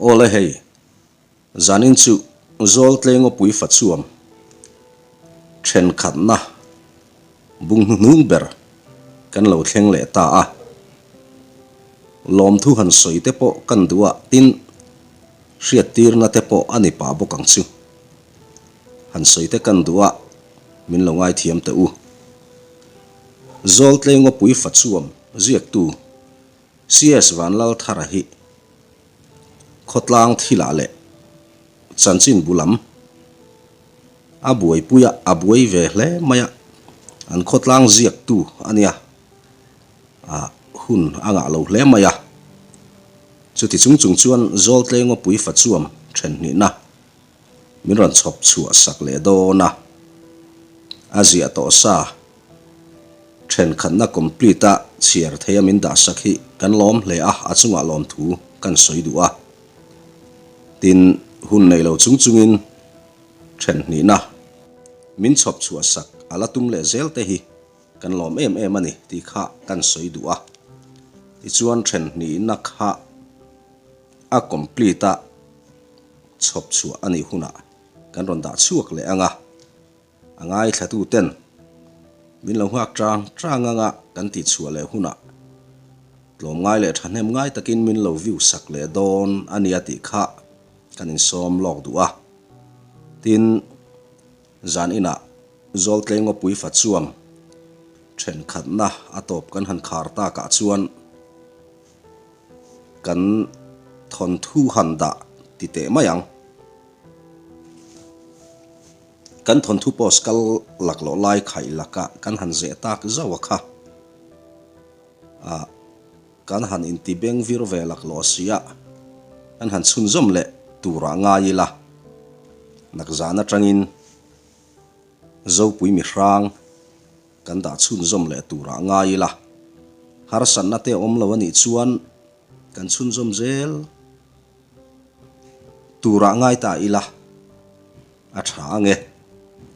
Awle hei, zanin chu Zawltlengawpui fachuam thenkhatna bung hnuhnung ber kan lo thleng leh ta a. Lawmthu han sawi te pawh kan duh a, tin, hriattirna te pawh a ni pah bawk ang chu. Han sawi te kan duh a, min lo ngaithiam teh u. Zawltlengawpui fachuam ziaktu CS Vanlalthara hi khawtlang thilah leh chanchin bu lam a buaipui a, a buai ve hle mai a, an khawtlang ziaktu a nia, ah hun a ngah lo hle mai a. Chuti chung chung chuan Zawltlengawpui fachuam then hnihna min rawn chhawp chhuah sak leh dawn a, a ziah tawh sa. Thenkhatna complete a chhiar theia min dahsak hi kan lawm hle a, a chungah lawmthu kan sawi duh a. Tin, hun nei lo chung chungin then hnihna min chhawp chhuahsak a la tum leh zel te hi kan lawm em em a ni tih kha kan sawi duh a. Tichuan then hnihna kha a complete a chhawp chhuah a nih hunah kan rawn dah chhuak leh ang a. A ngaithlatu ten min lo nghak chang chang anga kan tih chhuah leh hunah tlawmngai leh thahnem ngai takin min lo view sak leh dawn a nia tih kha kan insawm lawk duh a. Tin, zan inah Zawltlengawpui fachuam thenkhatna a tawp kan han khar takah chuan kan thawnthu han dah ti teh mai ang. Kan thawnthu post kal laklawh lai khaih laka kan han zeh tak zauh a kha. Ah, kan han inti beng vir ve laklawh si a, kan han chhunzawm leh turah ngai ila. Nakzan atangin Zopui mihrang kan dah chhunzawm leh turah ngai ila. Harsatna te a awm lo a nih chuan kan chhunzawm zel. Turah ngai ta ila a tha ang e.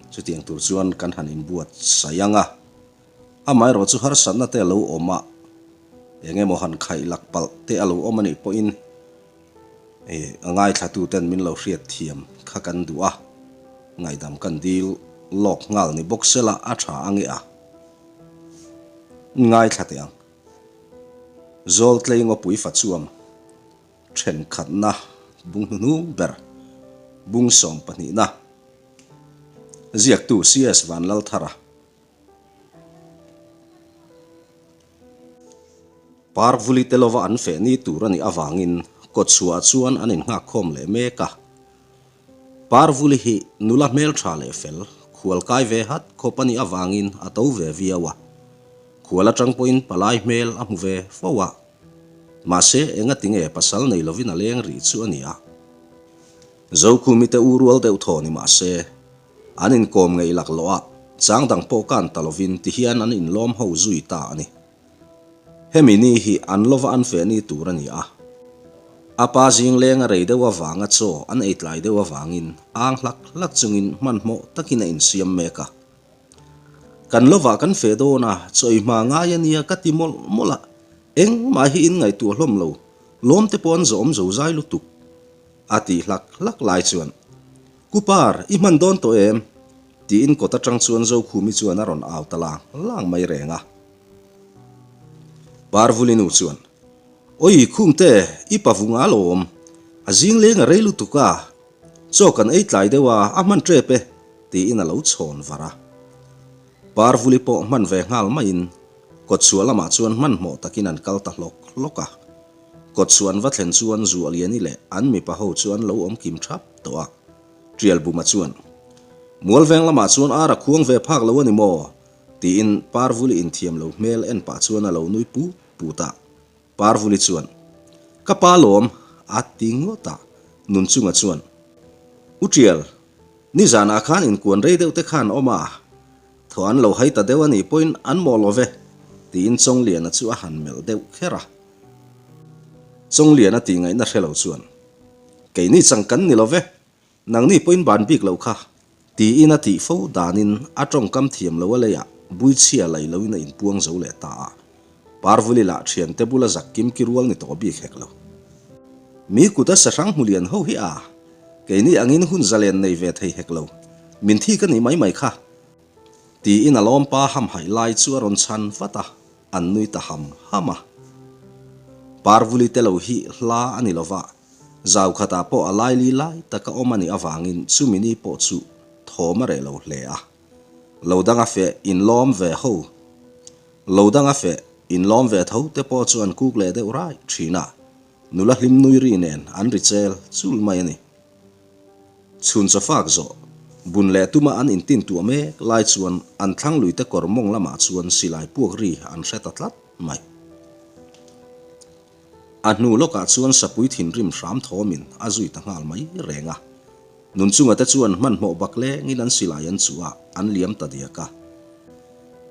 Chutiang tur chuan kan han inbuat sai ang a. Amaherawh chu harsatna te a lo awm a, eng emaw han khaih lak palh te a lo awm a nih pawhin a ngaithlatu ten min lo hriat thiam kha kan duh a, ngaihdam kan dil lawk nghal ni bawk sela a tha ang e a. Ngaithla teh ang. Zawltlei ngawpui fachuam. Thenkhatna bung hnuhnung ber, bung sawmpahnihna, ziaktu CS Vanlalthara. Parvuli te lova an feh ni tur a nih avangin kawtchhuah chuan an innghakkhawm leh mek a. Parvuli hi nula hmeltha leh fel, khual kai ve hat khawp a nih avangin a to ve viau a. Khual atang pawhin palai hmel a hmu ve fo a. Mahse, engati nge pasal nei lovin a leng rih chu a ni a. Zokhumi te u rual deuh thaw ni mahse, an inkawm ngei laklawh a, chang dang pawh kan ta lovin ti hian an inlawm ho zui ta a ni. Hemi ni hi an lova an feh ni tur a ni a. A pa zing leng a rei deuh avanga chaw an ei tlai deuh avangin ang hlak hlak chungin hmanhmawh takin a insiam mek a. Kan lovah kan feh dawn a, chawi hma ngai a nia ka ti mawlh mawlh a, engmah hi in ngaihtuah hlawm lo, lawm te pawh an zawhawm zo zai lutuk a tih hlak hlak lai chuan, Kupar, i hman dawn tawh em? tiin kawt atang chuan Zokhumi chuan a rawn au ta lang lang mai reng a. Parvulinu chuan, Awi Khumte, i pavung a lawm, a zing leng a rei lutuk a, Chaw kan ei tlai deuh a, a hman tep e, tiin a lo chhawn var a. Parvuli pawh hman ve nghal maiin kawtchhuah lamah chuan hmanhmawh takin an kal ta hlawk hlawk a. Kawtchhuah an va thlen chuan Zualiani leh an mipa ho chu an lo awm kim thap tawh a. Tialbuma chuan, Mualveng lamah chuan ar a khuang ve phak lo a ni maw? tiin Parvuli inthiam lo hmel en pah chuan a lo nui put put a. Parvuli chuan, Ka pa lawm, a ti ngawt a. Nunchunga chuan, U Tial, nizanah khan inkuan rei deuh te khan awm a, thaw an lo hai ta deuh a nih pawhin an mawh lo ve, tiin Chawngliana chu a han melh deuh kher a. Chawngliana tih ngaihna hre lo chuan, Keini chang kan ni lo ve, Nangni pawhin ban bik loh kha, tiin a tih fo danin a tawngkam thiam lo a leiah buichhia lei loin a inpuang zo leh ta a. Parvuli lah thiante bula zak kim ki rual ni tawh bik hek lo. Mi kuta sahrang hmu lian ho hi a, keini angin hun zalen nei ve thei hek lo, min thik a nih mai mai kha. Tiin a lawmpa hamhaih lai chu a rawn chhan vat a, an nui ta ham ham a. Parvuli te lo hi hla a ni lova, zau khatah pawh a laili lai taka awm a nih avangin chumi ni pawh chu thawm a reh lo hle a. Lo danga feh inlawm ve ho. Lo danga feh inlawm ve tho te pawh chu an kuk leh deuh raih thin a, nula hlim nui ri nen an ri chel chul mai a ni. Chhun chawfak zawh, bun leh tuma an intin tuah mek lai chuan an thlang luite kawr mawng lamah chuan silai puak ri an hre ta tlat mai. A hnu lawkah chuan sapui thinrim hram thawmin a zui ta nghal mai reng a. Nunchunga te chuan hmanhmawh bak lengin an silai an chuh a, an liam ta diak a.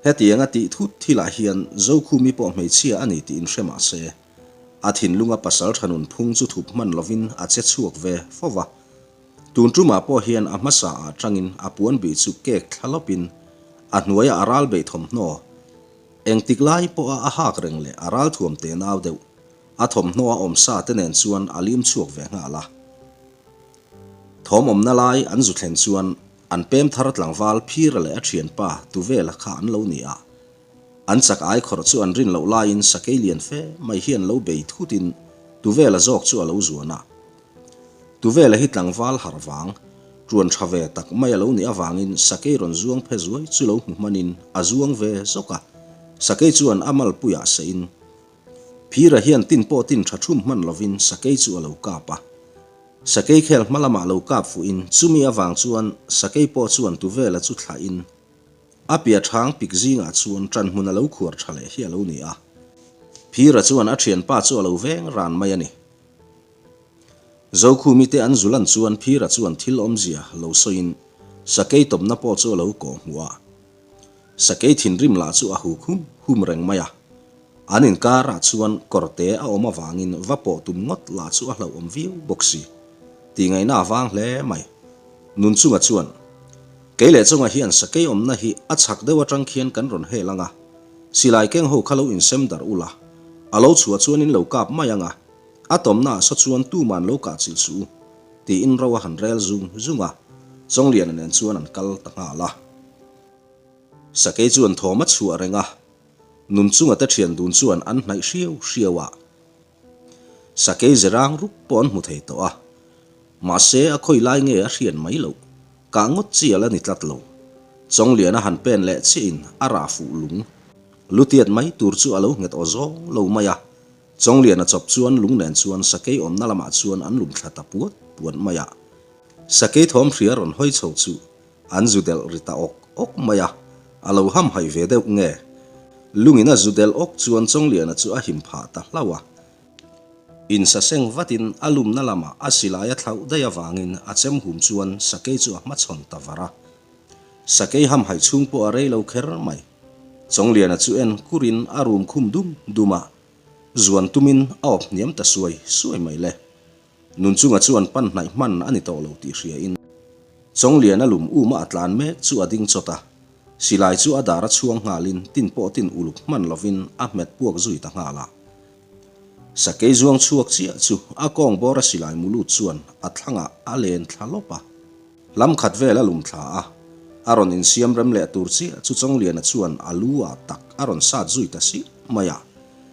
Hetiang a tih thut thilah hian Zokhumi pawh hmeichhia a ni tih inhre mah se, A thinlunga pasal tha nun phung chu thup hman lovin a che chhuak ve fo va. Tun tumah pawh hian a hmasa ah tangin a puan bih chu kek thla lawpin a hnuaia a ral beih thawmhnaw engtik lai pawha a hak reng leh a ral thuam te nau deuh a thawmhnaw a awm sa te nen chuan a lim chhuak ve nghal a. Thawm awmna lai an zu thlen chuan an pem thar tlangval Phira leh a thianpa Tuvela kha an lo ni a. An chak ai khawrh chu an rin loh laiin sakei lian fe mai hian lo bei thutin Tuvela zawk chu a lo zuan a. Tuvela hi tlangval harh vang, tuan tha ve tak mai a lo nih avangin sakei rawn zuang phe zuai chu lo hmu hmanin a zuang ve zawk a. Sakei chuan a malpuiah seiin Phira hian tin pawh tin tha thum hman lovin sakei chu a lo kap a. Sakei khel hma lamah lo kap fuhin chumi avang chuan sakei pawh chuan Tuvela chu thlahin A pia chhang pik zingah chuan ṭan hmun a lo khuar ṭha leh hi a lo ni a. Phira chuan a ṭhianpa chu a lo veng ran mai a ni. Zokhumi te an zu lan chuan Phira chuan thil awmzia lo sawiin sakei tawpna pawh chu a lo kawh hmuh a. Sakei thinrim lah chu a huk hum hum reng mai a. An inkarah chuan kawrte a awm avangin va pawh tum ngawt lah chu a hlauhawm viau bawk si. Tihngaihna a vang hle mai. Nunchunga chuan. Kei leh chunga hian sakei awmna hi a chhak deuh atang khian kan rawn hel ang a, silai keng ho kha lo insem darh ula, a lo chhuah chuan in lo kap mai ang a, a tawmnaah saw chuan tuman lo kah chilh suh u, tiin ro a han rel zung zung a, Chawngliana nen chuan an kal ta nghal a. Sakei chuan thawm a chhuah reng a, Nunchunga te thian dun chuan an hnaih hriau hriau a, Sakei zerang rup pawh an hmu thei tawh a, mahse a khawi lai nge a hriat mai loh, kah ngawt chi a la ni tlat lo. Chawngliana han pen leh chiahin a rah fuh lung. Lutiat mai tur chu a lo nghet aw zawng lo mai a, Chawngliana chawp chuan lung nen chuan sakei awmna lamah chuan an lum thla ta puat puat mai a. Sakei thawm hria rawn hawi chho chu An zu delh ri ta awk awk mai a, a lo hamhaih ve deuh nge? Lungin a zu delh awk chuan Chawngliana chu a him phah ta hlauh a. Insaseng vatin a lumna lamah a silai a thlauh daih avangin a chem hum chuan sakei chu a hmachhawn ta var a. Sakei hamhaih chhung pawh a rei lo kher mai. Chawngliana chu en kurin a rum khum dum dum a, zuan tumin a awp hniam ta suai suai mai le. Nunchunga chuan pan hnaih hman a ni tawh lo tih hriain Chawngliana lum uma a tlan mek chu a ding chawt a, silai chu a dar a chhuang nghalin tin pawh tin uluk hman lovin a hmet puak zui ta nghal a. Sakei zuang chhuak chiah chu a kawng bawra silai mu lut chuan a thlangah a len thla lawp a. Lam khat vel a lum thla a, a rawn insiam rem leh tur chiah chu Chawngliana chuan a lu ah tak a rawn sat zui ta siah mai a,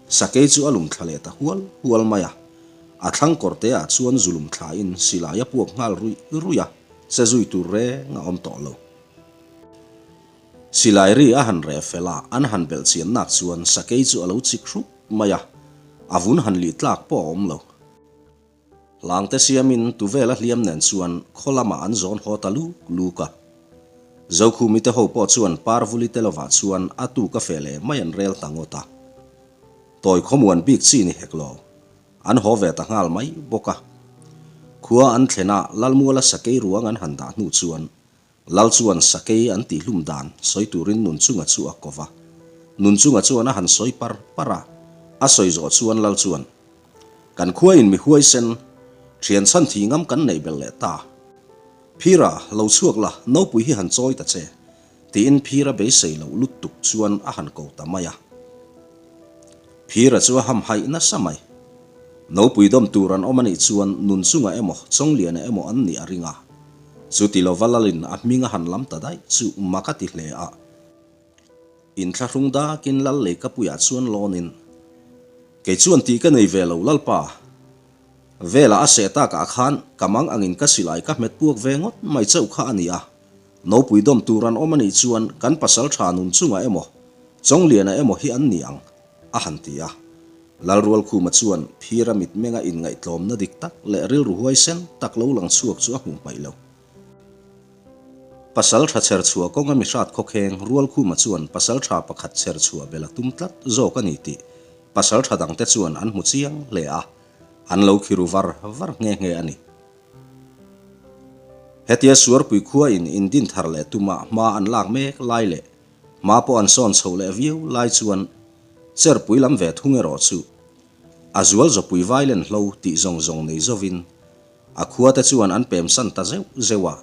sakei chu a lum thla leh ta hual hual mai a. A thlang kawr te ah chuan zu lum thla in silai a puak nghal ruih ruih a, che zui tur reng a awm tawh lo. Silai ri a han reh fel a, an han belh chian nak chuan sakei chu a lo chik hrup mai a, a vun han lih tlak pawh a awm lo. Hlangte siamin tuvela hliam nen chuan khaw lamah an zawn haw ta luk luk a. Zokhumi te ho pawh chuan Parvuli te lovah chuan a tuk a feh leh mai an rel ta ngawt a. Tawi khawmuan bik chi ni hek lo. An haw ve ta nghal mai bawk a. Khua an thlen a Lalmuala sakei ruang an han dah hnu chuan Lal chuan sakei an tihhlum dan sawi turin Nunchunga chu a ko va. Nunchunga chuan a han sawi par par a, a sawi zawh chuan Lal chuan, Kan khuain mi huaisen, thian chhan thi ngam kan neih belh leh ta. Phira, lo chhuak la, nopui hi han chawi ta che, tiin Phira beisei loh lutuk chuan a han ko ta mai a. Phira chu a hamhaih nasa mai. Nopui dawm tur an awm a nih chuan Nunchunga emaw Chawngliana emaw an nih a ring a. Chuti lova Lalin a hming a han lam ta daih chu mak a ti hle a. Inthlahrung dakin Lal Leikapuiah chuan lawnin, Kei chuan tih ka nei ve lo Lalpa. Vela a seh takah khan ka mang angin ka silai ka hmet puak ve ngawt mai chauh kha a ni a. Nopui dawm tur an awm a nih chuan kan pasaltha Nunchunga emaw Chawngliana emaw hi an ni ang. A han ti a. Lalrualkhuma chuan Phira mitmenga inngaihtlawmna dik tak leh rilru huaisen tak lo lang chhuak chu a hmuh hmaih lo. Pasaltha chher chhuah kawnga mi hrat khawkheng Rualkhuma chuan pasaltha pakhat chher chhuah bel a tum tlat zawk a ni tih pasaltha dangte chuan an hmu chiang hle a, an lo khiru var var nghe nghe a ni. Hetia Suarpui khuain indin thar leh tuma hma an lak mek lai leh Hma pawh an sawn chhoh leh viau lai chuan Cherpui lam ve thung erawh chu a zual zawpui vailen hlo tih zawng zawng nei zovin a khuate chuan an pem san ta zeuh zeuh a,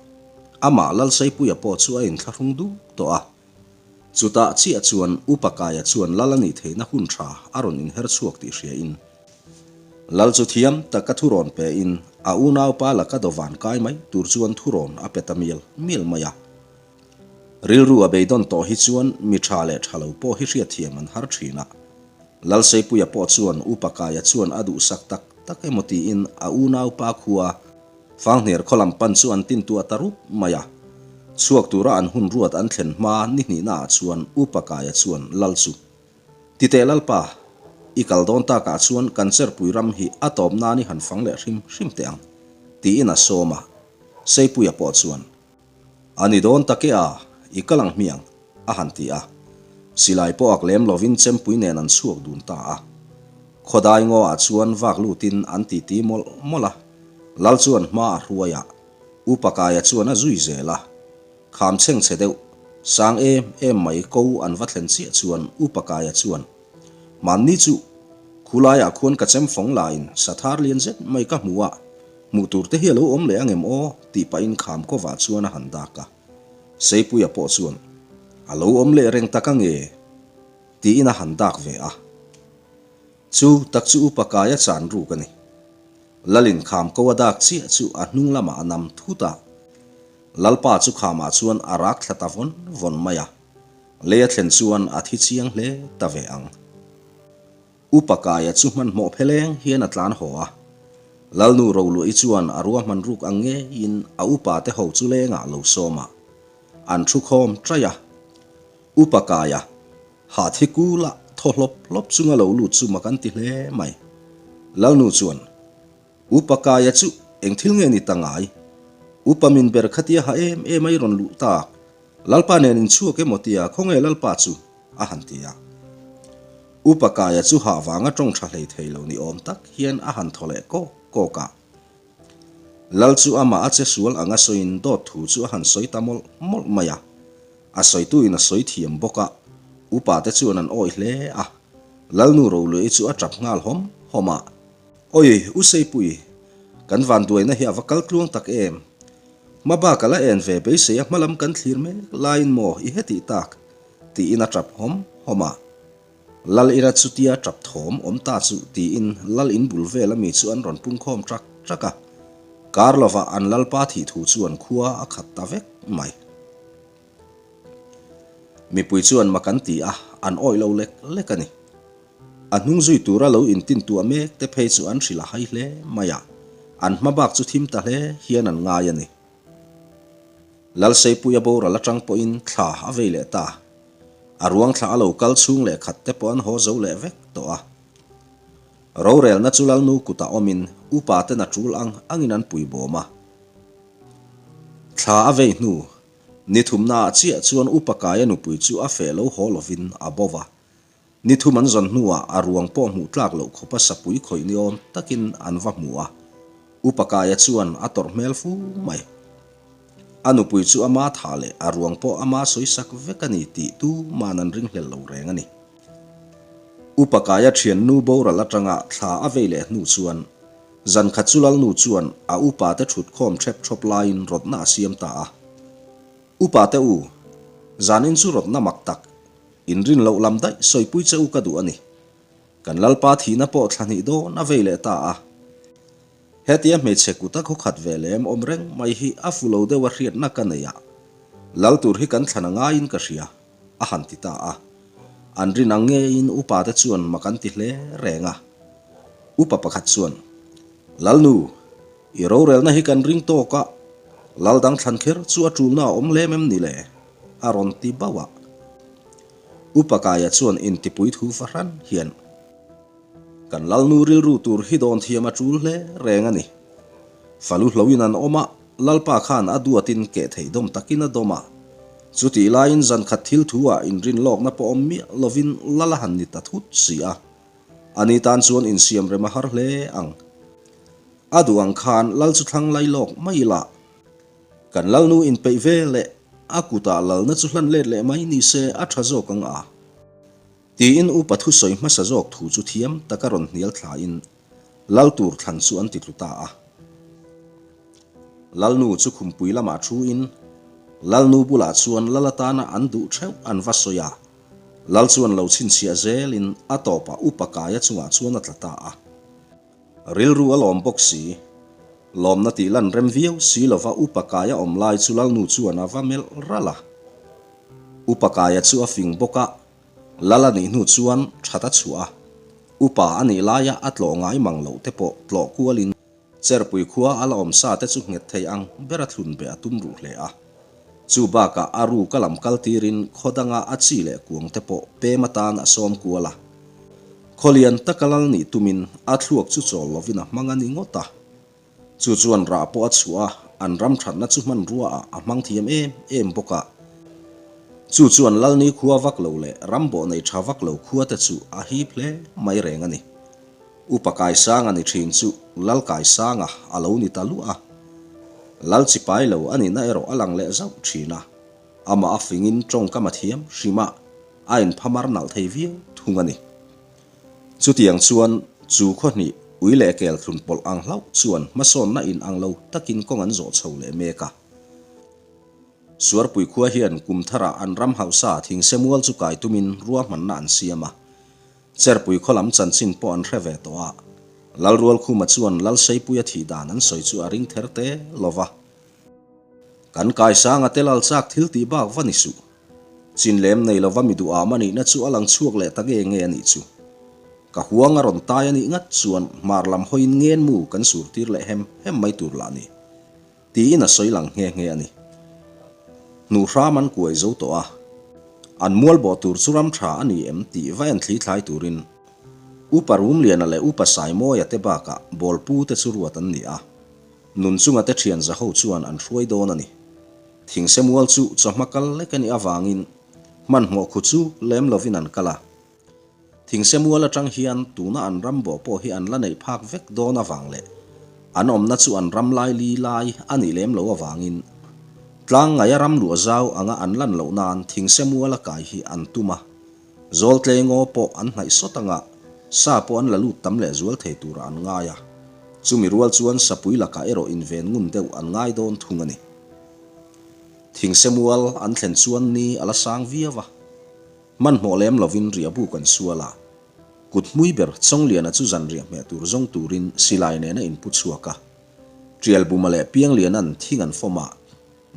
amah Lalseipuia pawh chu a inthlahrung duk tawh a. Chutah chiah chuan Upa Kaia chuan Lal a nih theihna hun tha a rawn inher chhuak tih hriain Lal chu thiam taka thurawn pein a unaupa laka dawvan kai mai tur chuan thurawn a pe ta mial mial mai a. Rilru a beidawn tawh hi chuan mi tha leh tha lo pawh hi hriatthiam an har thin a. Lalseipuia pawh chuan Upa Kaia chuan a duhsak tak tak emaw tiin a unaupa khua Fanghniar khaw lam pan chu an tintuah ta rup mai a. Chhuak tura an hun ruat an thlen hma ni hnihnaah chuan Upa Kaia chuan Lal chu, Titeh Lalpa, i kal dawn takah chuan kan cherpui ram hi a tawp nan i han fang leh hrim hrim teh ang, tiin a sawm a. Seipuia pawh chuan, A ni dawn tak e a, i kal ang hmiang, a han ti a. Silai pawh ak lem lovin chempui nen an chhuak dun ta a. Khawdai ngaw ah chuan vak lutin an titi mawlh mawlh a. Lal chuan hma a hruai a, Upa Kaia chuan a zui zel a. Kham chheng chhe deuh, sang em em mai ko an va thlen chiah chuan Upa Kaia chuan, Hmanni chu, khulaiah khuan ka chem fawng lain sathar lian zet mai ka hmu a, Hmuh tur te hi a lo awm leh angem aw? tih pahin kham kawvah chuan a han dak a. Seipuia pawh chuan, A lo awm leh reng tak ange? tiin a han dak ve a. Chu tak chu Upa Kaia chan ruk a ni. Lalin kham ko a dak chiah chu a hnung lamah a nam thut a. Lalpa chu khamah chuan a rak thla ta vawn vawn mai a. Lei a thlen chuan a thi chiang hle ta ve ang. Upa Kaia chu hmanhmawh pheleng hian a tlan haw a. Lalnu Roluahi chuan a ruahman ruk ang ngeiin a upa te ho chu lengah lo sawm a. An thu khawm ṭaih a. Upa Kaia, hahthi kula thaw hlawp hlawp chunga lo lut chu mak an ti hle mai. Lalnu chuan, Upa Kaia chu eng thil nge ni ta ngai? Upa min ber khatia ha em em a i rawn luh tak. Lalpa nen inchhuak emaw tia khawnge Lalpa chu? a han ti a. Upa Kaia chu hah vanga tawng tha hlei thei lo ni awm tak hian a han thaw leh kawk kawk a. Lal chu amah a che sual anga sawiin dawt thu chu a han sawi ta mawlh mawlh mai a. A sawituin a sawi thiam bawk a, upa te chuan an awih hle a. Lalnu Roluahi chu a tap nghal hawm hawm a. Oi, U Seipui, kan vanduaina hi a va kal tluang tak em? Hmabak a la en ve beisei a hmalam kan thlir mek laiin maw i hetih tak? Tiin a tap hawm hawm a. Lal ina chutia tap thawm awm ta chu tiin lal in bul vel ami chu an rawn pung khawm ṭak ṭak a. Kar lovah an lalpa thih thu chuan khua a khat ta vek mai. Mipui chuan mak an ti a, an awih lo lek lek a ni. A hnung zui tura lo intintuah mek te phei chu an hrilh a hai hle mai a, an hma bak chu thim ta hle hian an ngai a ni. Lalseipuia boral atang pawhin thla a vei leh ta. A ruang thla a lo kal chhung leh khat te pawh an haw zo leh vek tawh a. Rorelna chu Lalnu kutah awmin upa ten a tul ang angin an pui bawm a. Thla a vei hnu, ni thumnaah chiah chuan upa Kaia nupui chu a feh lo haw lovin a bo va. Ni thum an zawn hnuah a ruang pawh hmuh tlak loh khawpa sapui khawih ni awm takin an va hmu a, Upa Kaia chuan a tawrh hmel fu mai. A nupui chu ama tha leh a ruang pawh ama sawisak vek a ni tih tuman an ringhlel lo reng a ni. Upa Kaia thiannu boral atanga thla a vei leh hnu chuan zan khat chu Lalnu chuan a upate thut khawm thep thawp laiin rawtna a siam ta a. Upate u, zanin chu rawtna mak tak, Inrin loh lam daih sawipui che u ka duh a ni. Kan Lalpa thihna pawh thla hnih dawn a vei leh ta a. Hetia hmeichhe kuta khaw khat ve lem awm reng mai hi a fu lo deuh a hriatna ka nei a, Lal tur hi kan thlan a ngaiin ka hria, a han ti ta a. An rin ang ngeiin upa te chuan mak an ti hle reng a. Upa pakhat chuan, Lalnu, i rorelna hi kan ring tawk a, Lal dang thlan kher chu a tulna a awm lem em ni le? a rawn ti bauh a. Upa Kaia chuan intipui thu fahran hian, Kan Lalnu rilru tur hi dawn thiam a tul hle reng a ni. Falu hloin an awm a, Lalpa khan a duatin keh theih dawm takin a dawm a. Chutih laiin zan khat thil thu ah inrin lawkna pawh awm miah lovin Lal a han ni ta thut si a. Ani tan chuan insiam rem a har hle ang. A duh ang khan Lal chu thlang lai lawk mai ila. Kan Lalnu inpeih ve leh a kutah Lalna chu hlan let leh mai ni se a tha zawk ang a. Tiin upa thusawi hmasa zawk thu chu thiam taka rawn hnial thlain Lal tur thlan chu an ti tlu ta a. Lalnu chu khumpui lamah thuin Lalnu bulah chuan Lal atana an duh theuh an va sawi a. Lal chuan lo chhinchhiah zelin a tawpah upa kaia chungah chuan a tla ta a. Rilru a lawm bawk si. Lawmna tih lan rem viau si lova upa kaia awm lai chu Lalnu chuan a va melh ralh a. Upa kaia chu a fing bawk a, Lal a nih hnu chuan that a chhuah a, upa a nih laia a tlawh ngai mang loh te pawh tlawh kualin Cherpui khua a la awm sa te chu nghet thei ang ber a thlun beh a tum ruh hle a. Chu bakah a ruk a lam kal tirin khaw danga a chi leh kuang te pawh pem atan a sawm kual a. Khaw lian taka lal nih tumin a thluak chu chawl lovin a hmang a ni ngawt a. Chu chuan rah pawh a chhuah a, an ram thatna chu hmanrua ah a hmang thiam em em bawk a. Chu chuan Lalni khua vak lo leh ram bawh nei tha vak lo khua te chu a hip hle mai reng a ni. Upa Kaisanga ni thin chu Lal Kaisanga a lo ni ta luah a. Lal chipai lo a nihna erawh a lang leh zauh thin a. Amah a fingin tawngkam a thiam hrim a, a inphamar nalh thei viau thung a ni. Chutiang chuan chu khaw hnih ui leh kel thlun pawlh ang hlauh chuan hmasawnna in ang lo takin kawng an zawh chho leh mek a. Suarpui khua hian kum tharah an ram hausa thingse mual chu kai tumin ruahmanna an siam a. Cherpui khaw lam chanchin pawh an hre ve tawh a. Lalrualkhuma chuan Lalseipuia thih dan an sawi chu a ring ther te lo va. Kan kaisanga te lalchak thil tih bak va ni suh. Chin lem nei lova mi duham a nihna chu a lang chhuak leh ta nge nge a nih chu. Ka huang a rawn tai a nih ngat chuan hmar lam hawiin ngen mu kan sur tir leh hem hem mai tur lah ni. Tiin a sawi lang nghe nghe a ni. Hnuh hram an kuai zo tawh a. An mual bawh tur chu ram tha a ni em tih va en thli thlai turin Upa Rumliana leh Upa Saimawia te bakah Bawlpu te chu ruat an ni a. Nun chunga te thian za ho chuan an hruai dawn a ni. Thingse mual chu chawhma kal lek a nih avangin hmanhmawh khu chu lem lovin an kal a. Thingse mual atang hian tuna an ram bawh pawh hi an la neih phak vek dawn avang leh an awmna chu an ram lai li lai a nih lem loh avangin tlang ngaia ram luah zau anga an lan loh nan thingse muala kai hi an tum a. Zawltlei ngaw pawh an hnaih sawt anga sa pawh an la lut tam leh zual thei turah an ngai a, chumi rual chuan sapui lakah erawh inven ngun deuh an ngai dawn thung a ni. Thingse mual an thlen chuan ni a la sang viau a, hmanhmawh lem lovin riah buk an sual a, kut hmui ber Chawngliana chu zanriah hmeh tur zawng turin silai nen a inpu chhuak a, Tialbuma leh Piangliana'n thing an fawm a,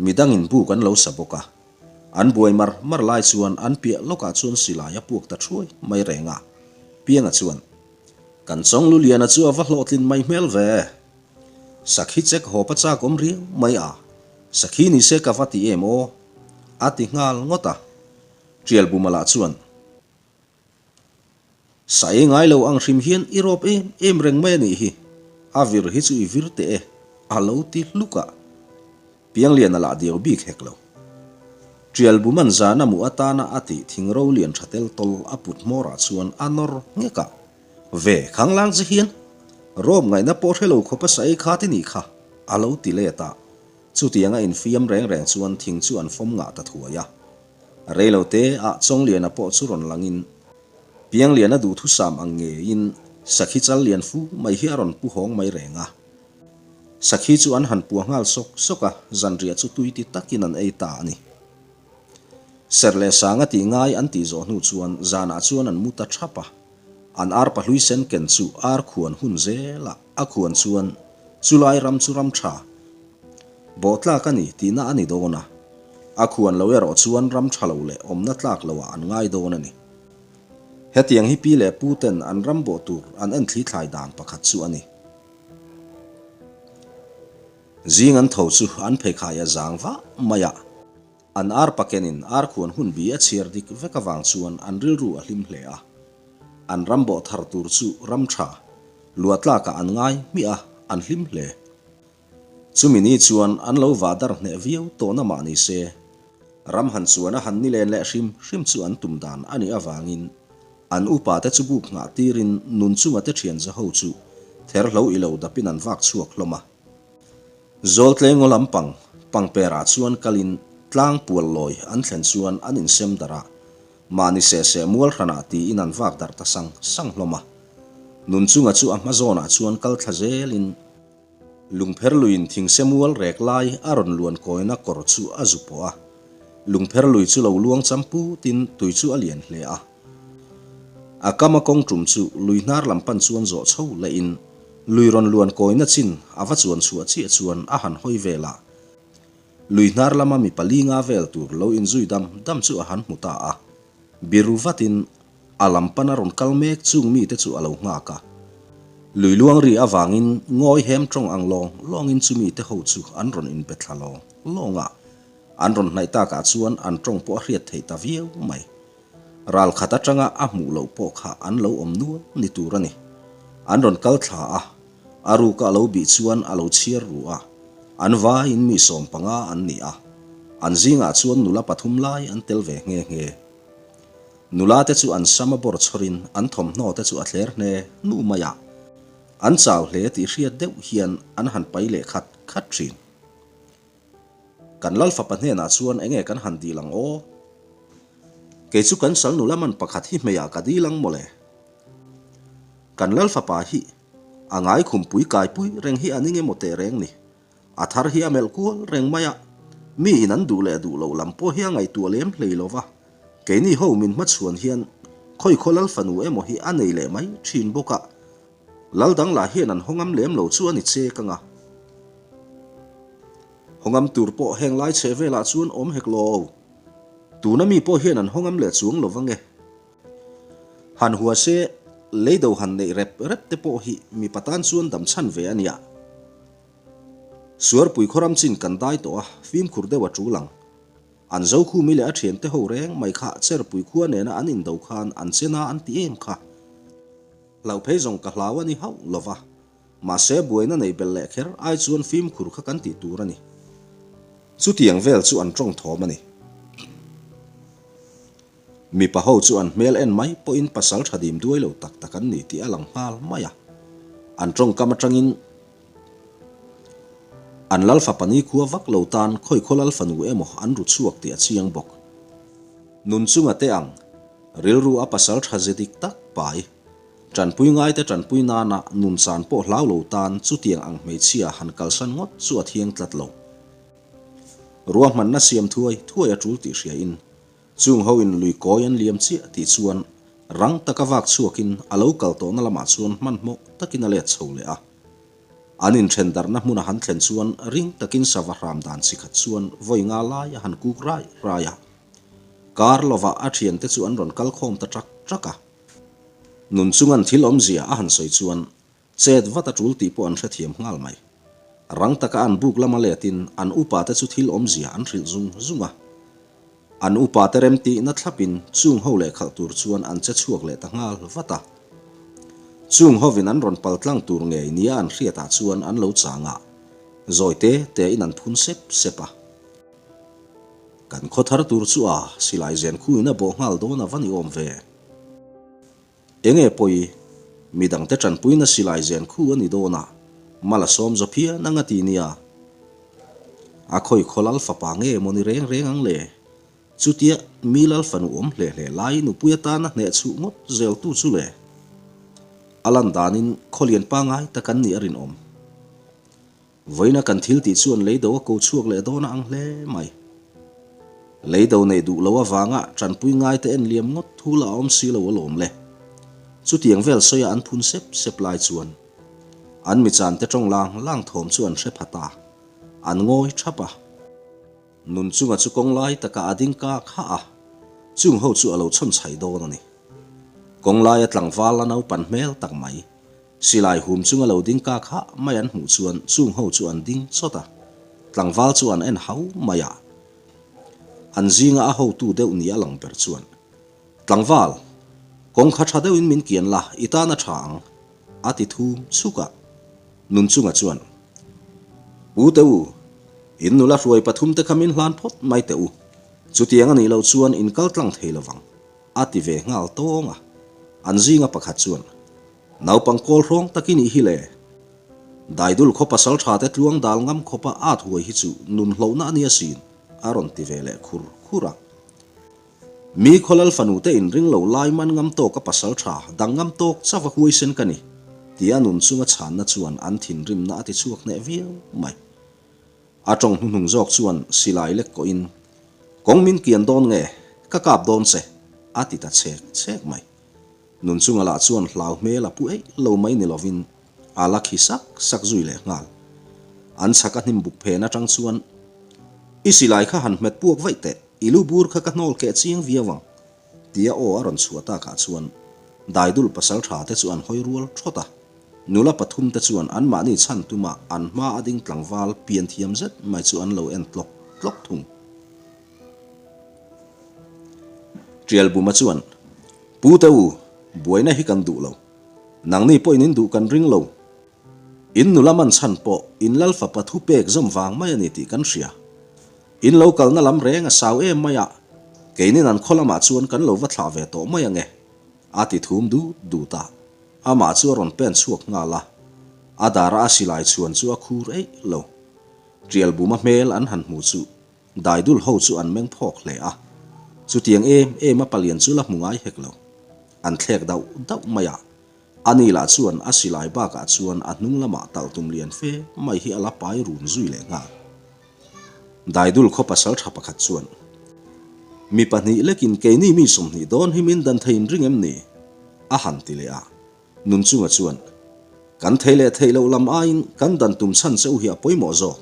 midangin buk an lo sa bawk a. An buai mar mar lai chuan an piah lawkah chuan silai a puak ta thuai mai reng a. Pianga chuan, Kan Chawngluliana chu a va hlawhtlin mai hmel ve. Sakhi chek hawp a chak awm riau mai a, sakhi ni se ka va ti em aw? a ti nghal ngawt a. Tialbuma lah chuan, Sa ei ngai lo ang hrim hian i rawp em em reng mai a nih hi, a vir hi chu i vir teh e, a lo ti hluk a. Piangliana lah diau bik hek lo. Tial buman zana mu atana a tih thing ro lian tha tel tawl a put hmawrah chuan a nawr nghek a. Ve khanglang che hian rawp ngaihna pawh hre lo khawpa sa ei kha ti nih kha, a lo ti let a. Chutianga infiam reng reng chuan thing chu an fawm ngah ta thuai a. Reilo te ah Chawngliana pawh chu rawn langin Piangliana duhthusam ang ngeiin Sakhi chal lian fu mai hi a rawn pu hawng mai reng a. Sakhi chu an han puah nghal sawk sawk a, zanriah chu tui ti takin an ei ta a ni. Serh leh sanga tih ngai an tih zawh hnu chuan zanah chuan an mu ta thap a. An arpa hlui sen ken chu ar khuan hun zelah a khuan chuan chulai ram chu ram tha bawh tlak a ni tihna a ni dawn a, a khuan lo erawh chuan ram tha lo leh awmna tlak loah an ngai dawn a ni. Hetiang hi pi leh pu ten an ram bawh tur an en thli thlai dan pakhat chu a ni. Zing an tho chu an pheikhai a zang vah mai a. An ar pakenin ar khuan hun bi a chhiar dik vek avang chuan an rilru a hlim hle a. An ram bawh thar tur chu ram tha, luah tlakah an ngai hmiah a, an hlim hle. Chumi ni chuan an lo vah dar hneh viau tawhna mah ni se, ram han chuan a han ni len leh hrim hrim chu an tum dan a nih avangin an upa te chu buk nghah tirin nun chunga te thian za ho chu therhlo i lo dapin an vak chhuak hlawm a. Zawltlengaw lampang pangperah chuan kalin tlang pual lawi an thlen chuan an insem darh a, mahni seh seh mual hranah tiin an vak darh ta sang sang hlawm a. Nunchunga chu a hma zawnah chuan kal thla zelin Lungpher luiin thingse mual rek lai a rawn luan kawina kawr chu a zu pawh a. Lungpher lui chu lo luang cham putin tui chu a lian hle a. A kama kawng tum chu lui hnar lam pan chuan zawh chho lehin lui rawn luan kawina chin a va chuan chhuah chiah chuan a han hawi vel a. Lui hnar lama mi palinga vel tur lo inzui dam dam chu a han hmu ta a. Biru vatin a lam pana rawn kal mek chung mite chu a lo nghak a. Lui luang ri avangin ngawi hem tawng ang lawng lawngin chumi te ho chu an rawn inbe thla lawng lawng a. An rawn hnaih takah chuan an tawng pawh a hriat theih ta viau mai. Ral khat atanga a hmuh loh pawh kha an lo awm nual ni tur a ni. An rawn kal thla a, a ruka a lo bih chuan a lo chhiar ru a, an vaiin mi 15 an ni a, an zingah chuan nula pathum lai an tel ve nghe nghe. Nula te chu an sam a bawr chhawrin an thawmhnaw te chu a thler hne hnu mai a, an chau hle tih hriat deuh hian an han pai leh khat khat thin. Kan Lal fapa hnenah chuan enge kan han dil ang aw? Kei chu kan sal nula man pakhat hi hmeiah ka dil ang mawle. Kan Lal fapa hi a ngai khumpui kaipui reng hi a ni nge maw teh reng ni. A thar hi a melh kual reng mai a, mi in an duh leh duh loh lam pawh hi a ngaihtuah lem hlei lo va. Keini ho min hmachhuan hian khawi khaw Lal fanu emaw hi a nei leh mai thin bawk a. Lal dang lah hian an hawngam lem lo chu a ni che ka nga. Hawngam tur pawh heng lai chhe velah chuan awm hek lo. Tuna mi pawh hian an hawngam leh chuang lo vang e. Han hua se, leido han neih rep rep te pawh hi mipa tan chuan dam chhan ve a nia. Suarpui khawram chin kan dai tawh a, fimkhur deuh a tul ang. An Zokhumi leh a thiante ho reng mai kha Cherpui khua nena an indo khan an chena an ti em kha. Hlauh phei zawng ka hlau a ni hauh lo va, mahse buaina nei belh leh kher ai chuan fimkhur kha kan tih tur a ni. Chutiang vel chu an tawng thawm a ni. Mipa ho chu an hmel en mai pawhin pasal tha dim duai lo tak tak an ni tih a lang nghal mai a. An tawngkam atangin an lal fapa ni khua vak lo tan khawi khaw lal fanu emaw an ru chhuak tih a chiang bawk. Nun chunga te ang Rilru a pasal tha ze dik tak pai. Tanpui ngaite tanpui nana nun chan pawh hlau lo tan chutiang ang hmeichhia han kalsan ngawt chu a thiang tlat lo. Ruahmanna siam thuai thuai a tul tih hria in chung ho in lui kawi an liam chiah tih chuan rang taka vak chhuak in a lo kal tawhna lamah chuan hmanhmawh takin a let chho leh a. An inthen darhna hmun a han thlen chuan ring takin sava hram dan chi khat chuan vawi nga lai a han kuk rai rai a. Kar lovah a thiante chu an rawn kal khawm ta ṭak ṭak a. Nun chungan thil awmzia a han sawi chuan chet vat a ṭul tih pawh an hrethiam nghal mai. Rang taka an buk lama letin an upate chu thil awmzia an hrilh zung zung a. An upate remtihna thlapin chung ho leh khalh tur chuan an che chhuak leh ta nghal vat a. Chung hovin an rawn pal tlang tur ngei nia an hriatah chuan an lo chang a, zawi te tein an phun sep sep a. Kan khaw thar tur chu a silai zen khuin a bawh nghal dawn a va ni awm ve. Enge pawi, midangte tanpuina silai zen khu a ni dawn a, mal a sawm zaw phian ang a ti nia. A khawi khaw lal fapa nge maw ni reng reng ang le? Chutia mi lal fanu awm hle hle lai nupui atana hneh chhuh ngawt zel tu chu le? A lan danin khawlian pangai tak an nih a rinawm. Vawiina kan thil tih chuan leido a ko chhuak leh dawn a ang hle mai. Leido neih duh lo avanga tanpui ngaite en liam ngawt thu lah a awm si lo alawm le. Chutiang vel sawia an phun sep sep lai chuan an mi chante tawng lang lang thawm chu an hre pha ta. An ngawi thap a. Nun chunga chu kawng lai takah a ding kak hah a, chung ho chu a lo chhawn chhai dawn a ni. Kawng laia tlangval la naupan hmel tak mai, silai hum chunga lo ding kak hah mai an hmuh chuan chung ho chu an ding chawt a, tlangval chu an en hau mai a. An zinga a hotu deuh ni a lang ber chuan, Tlangval, kawng kha tha deuhin min kian la, i tan a tha ang, a ti thum chuk a. Nun chunga chuan, Pu te u, in nula hruai pathum te kha min hlan phawt mai teh u, chutiang a nih loh chuan in kal tlang thei lovang, a ti ve nghal tawng a. An zinga pakhat chuan, Naupang kawl hrawng tak i nih hi le. Daidul khaw pasal tha te tluang dal ngam khawpa at huai hi chu nun hlohna a nia sin, a rawn ti ve leh khur khur a. Mi khawlal fanu te inring lo lai man ngam tawk a pasal tha dang ngam tawk chauh a huaisen ka ni, tia nun chunga chhanna chuan an thinrimna a ti chhuak hneh viau mai. A tawng hnuhnung zawk chuan silai lek kawhin, Kawng min kian dawn nge, ka kap dawn che, a ti ta chhek chhek mai. Nun chunga lah chuan hlau hmel a pu eih lo mai ni lovin a la khi sak sak zui leh nghal. An chhak a hnim buk phen atang chuan, I silai kha han hmet puak vaih teh, i lu bur kha ka hnawl keh chiang viau ang, tia aw a rawn chhuah takah chuan Daidul pasal tha te chu an hawi rual thawt a. Nula pathum te chuan anmahni chhan tuma an hma a ding tlangval pian thiam zet mai chu an lo en tlawk tlawk thung. Tialbuma chuan, Pu te u, buaina hi kan duh lo. Nangni pawhin in duh kan ring lo. In nula man chhan pawh in lal fapa thu pek zawm vang mai a ni tih kan hria. In lo kalna lam reng a sau em mai a, keinin an khaw lamah chuan kan lo va thlah ve tawh mai ange, a ti thum dut dut a. Amah chu a rawn pen chhuak nghal a, a dara a silai chhuan chu a khur eih lo. Tialbuma hmel an han hmu chu Daidul ho chu an meng phawk hle a, chutiang em em a palian chu la hmu ngai hek lo. An thlek dauh dauh mai a, ani lah chuan a silai bakah chuan a hnung lamah talh tum lian fe mai hi a la pai run zui leh nghal. Daidul khaw pasal tha pakhat chuan, Mi pahnih lekin keini mi 20 dawn hi min dan theiin ring em ni? a han ti leh a. Nunchunga chuan, Kan thei leh theih loh lam aiin kan dan tum chhan che u hi a pawimawh zawk.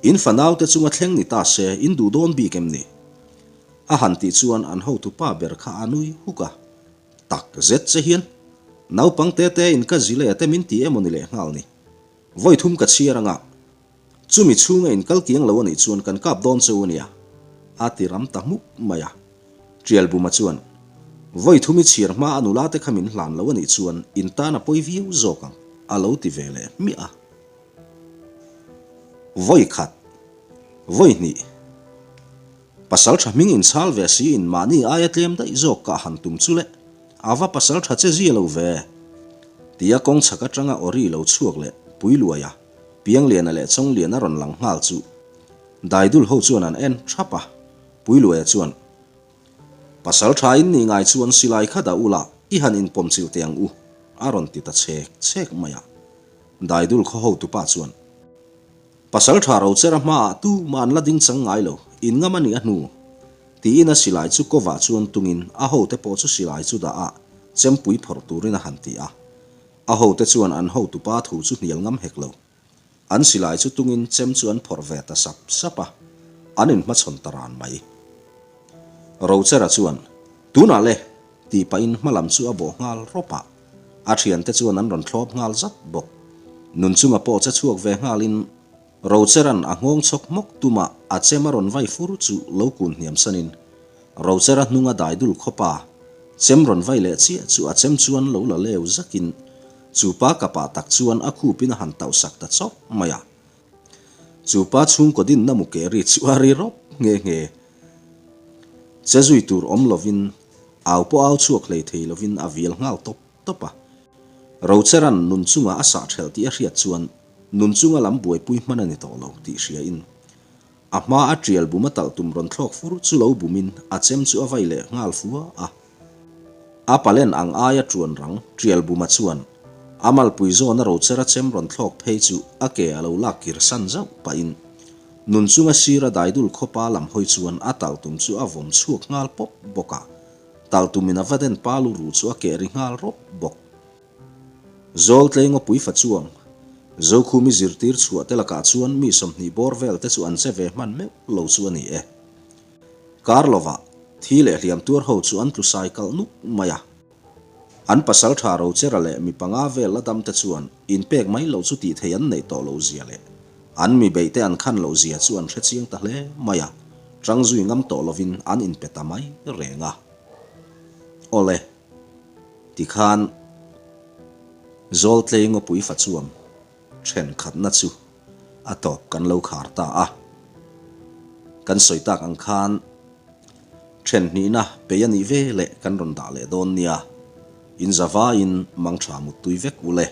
In fanaute chunga thleng ni ta se in duh dawn bik em ni? A han tih chuan an hotupa ber kha a nui huk a. Tak zet che hian, naupang te te in ka zile te min ti emaw ni leh nghal ni. Vawi thum ka chhiar anga, Chumi chhunga in kal kiang lo a nih chuan kan kap dawn che u nia, a ti ram ta hmuk mai a. Tialbuma chuan, Vawi thum i chhiar hma a nula te kha min hlan lo a nih chuan in tan a pawi viau zawk ang, a lo ti ve leh hmiah a. Vawi khat, vawi hnih, pasal tha hming in chhal ve si in mahni aia tlem daih zawk kah han tum chu le, a va pasal tha che zia lo ve, tia kawng chhak atanga awri lo chhuak leh pui luai a. Piangliana leh Chawngliana rawn lang nghal chu Daidul ho chuan an en thap a, Puiluaia chuan, Pasal tha in nih ngai chuan silai kha dah ula i han inpawm chilh teh ang u, a rawn ti ta chhek chhek mai a. Daidul khaw hotupa chuan, Pasal tha Rochera hmaah tu mah an la ding chang ngai lo, in ngam a nih a hnu, tiin a silai chu kovah chuan tungin a hote pawh chu silai chu dah a, chempui phawrh turin a han ti a. A hote chuan an hotupa thu chu hnial ngam hek lo. An silai chu tungin chem chu an phawrh ve ta sap sap a, an inhmachhawn ta ran mai. Rochera chuan, Tunah le! tih pahin hmalam chu a bawh nghal rawp a, a thiante chuan an rawn thlawp nghal zat bawk. Nunchunga pawh che chhuak ve nghalin Rochera'n a nghawng chhawk hmawk tuma a chem a rawn vai fur chu lo kun hniam sanin Rochera hnunga dai dul khawpa chem rawn vai leh chiah chu a chem chuan lo la leu zakin chu pa kapah tak chuan a khupin a han tauh sak ta chawp mai a. Chu pa chhungkaw dinna mu keh ri chu a ri rawp nghe nghe. Che zui tur awm lovin au pawh au chhuak hlei thei lovin a vial nghal tawp tawp a. Rochera'n nun chunga a sah ṭhelh tih a hriat chuan nun chunga lam buaipui hman a ni tawh lo tih hriain a hma a ṭial bum a talh tum rawn thlawk fur chu lo bumin a chem chu a vai leh nghal fua a. A palen ang aia ṭuan rang ṭial buma chuan a malpui zawna Rochera chem rawn thlawk phei chu a ke a lo lak kir san zauh pahin nun chunga sira daidul khawpa lam hawi chuan a talh tum chu a vawm chhuak nghal pawp bawk a. Talhtumin a va den pa lu ruh chu a keh ri nghal rawp bawk. Zawltlei ngawpui fa chuam, Zokhumi zirtir chhuah te lakah chuan mi 20 bawr vel te chu an che ve hman meuh lo chu a ni e. Kar lovah thi leh hliam tuar ho chu an tlu sai kalh nuk mai a. An pasal tha Rochera leh mi panga vel la dam te chuan inpek mai loh chu tih thei an neih tawh loh zia leh an mi beih te an khan loh zia chu an hre chiang ta hle mai a, tang zui ngam tawh lovin an inpe ta mai reng a. Awle, tikhan Zawltlei ngawpui fa chuam thenkhatna chu a tawp kan lo khar ta a. Kan sawi tak ang khan then hnihna pei a nih ve leh kan rawn dah leh dawn nia. In zavaiin mangtha muttui vek u le.